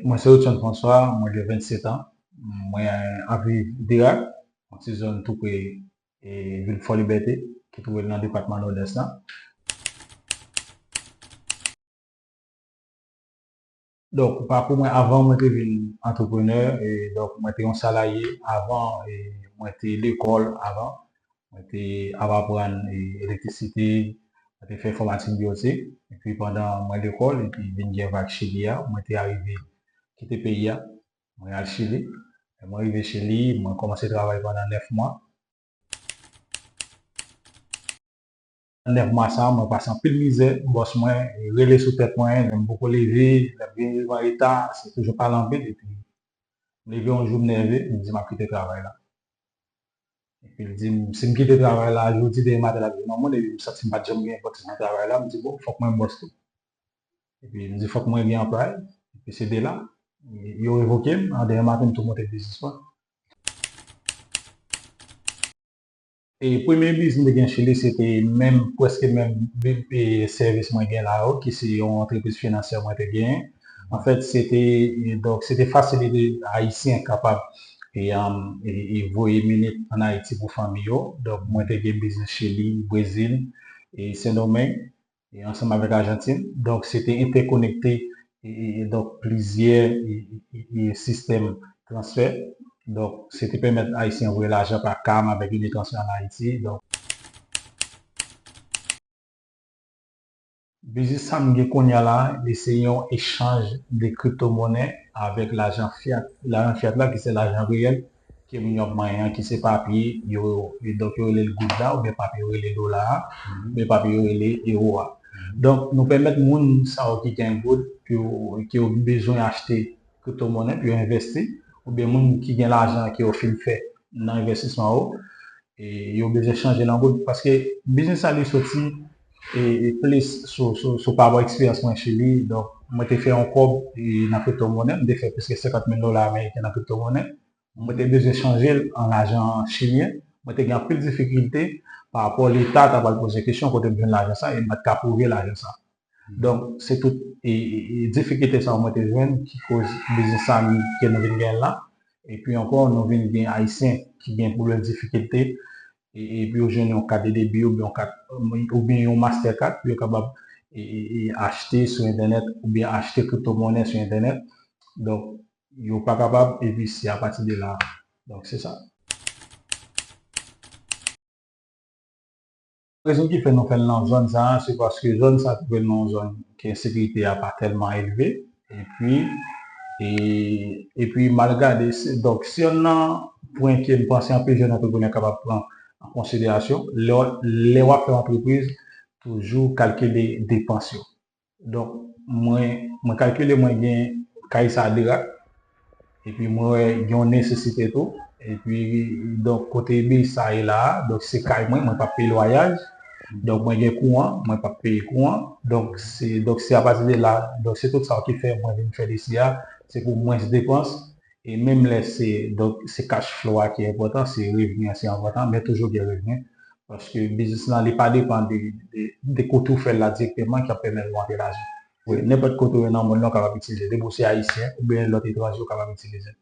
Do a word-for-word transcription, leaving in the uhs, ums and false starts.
Mwen se Rutshon François, mwen gen vennset an. Mwen ap viv Dirak, yon ti zòn tou pre e, vil Fò Libète, ki twouve l nan depatman Nòdès la. Donk, pakou mwen, avan mwen te vin antreprenè, e, donk, mwen te yon salarye, avan, e, mwen te lekòl avan, mwen te ap aprann, e, elektrisite, mwen te fè enfòmatik biwotik, epi pandan mwen lekòl, epi vin gen vag Chili a, mwen te arive kite peyi a, mwen al Chili. Lè mwen rive Chili, mwen kòmanse travay pandan nèf mwa. Nèf mwa sa, mwen pase anpil mizè, bòs mwen rele sou tèt mwen, lè m poko leve, lè m vin rive an reta, se toujou pale anpil, epi m leve yon jou m nève, m di m ap kite travay la. Epi l di m, si m kite travay la, jodi demen maten l ap vin yon moun, epi m santi m pa t janm gen enpòtans nan travay la, m di, bon, fòk mwen bòs tou. Epi m di, fòk mwen gen anplwaye, epi se de la, yo revoke m, an demen maten m tou monte biznis mwen. E premye biznis m te gen Chili, se te menm, prèske menm bi-, e, sèvis mwen gen la yo, ki se yon antrepriz finansyè mwen te genyen. Anfèt, se te, e, donk, se te fasilite Ayisyen kapab, e, um, e, e voye minit ann Ayiti pou fanmi yo. Donk, mwen te gen biznis Chili, Brezil, e Sendomeng, e ansanm avèk Ajantin. Donk, se te entèkonekte, e, e, e donk, plizyè, e, e, e, e sistèm transfè. Donk, se te pèmèt Ayisyen voye lajan pa kam avèk Unitransfer ann Ayiti. Donk, biznis sa m gen kounye a la, li se yon echanj de kriptomonnen avèk lajan fiat. Lajan fiat la, ki se lajan reyèl, ke moun yo ap manyen an, ki se papye, yo, e donk yo rele l goud la, oubyen papye yo rele dola a, oubyen papye yo rele ewo a. Donk, nou pèmèt moun sa yo ki gen goud, ke yo, ke yo bezwen achte kriptomonnen pou yo envèsti, oubyen moun ki gen lajan ke yo fin fè nan envèstisman yo, e yo bezwen chanje l an goud. Paske biznis sa li soti, e, e plis sou, sou, sou pa rapò eksperyans mwen Chili. Donk, mwen te fè yon kòb, e, nan kriptomonnen, m te fè plis ke senkant mil dola ameriken nan kriptomonnen. Mwen te bezwen chanje l an lajan chilyen. Mwen te gen anpil difikilte pa rapò Leta ta pral poze kesyon kote m jwenn lajan sa e m pa t ka pwouve lajan sa. Donk, se tout e, e, e difikilte sa yo mwen te jwenn ki koz biznis sa m, ke nou vin gen la. Epi ankò, nou vin gen Ayisyen ki gen pwoblèm difikilte, e, epi yo jwenn yon kat de debi oubyen yon kat, oubyen yon Mastercard pou yo kapab, e, e, e achte sou entènèt oubyen achte kriptomonnen sou entènèt. Donk, yo pa kapab, epi se apati de la. Donk, se sa. Rezon ki fè nou fè l nan zòn sa a, se paske zòn sa a twouve l nan yon zòn ke ensekirite a pa tèlman elve. Epi, e, epi m al gade, se, donk, se youn nan pwen ke m panse anpil jèn antreprenè kapab pran an konsiderasyon, lè, lè w ap fè yon antrepriz, toujou kalkile depans yo. Donk, mwen, mwen kalkile mwen gen kay sa de rak, epi mwen wè gen yon nesesite tou, epi, donk, kote biznis sa ye la a, donk, se kay mwen, mwen p ap peye lwayaj, donk, mwen gen kouran, mwen p ap peye kouran, donk, se, donk, se apati de la, donk, se tout sa ki fè mwen vin fè isi a, se pou mwens depans, e menm lè se, donk, se cash flow a ki enpòtan, se revni an se enpòtan, men toujou gen revni, paske biznis lan, li pa depann de, de, de kote w fè l la dirèkteman ki ap pèmèt ou antre lajan. Wi, nenpòt kote w ye nan mond lan, ou kapab itilize. Depi w se ayisyen oubyen lòt etranje, ou kapab itilize.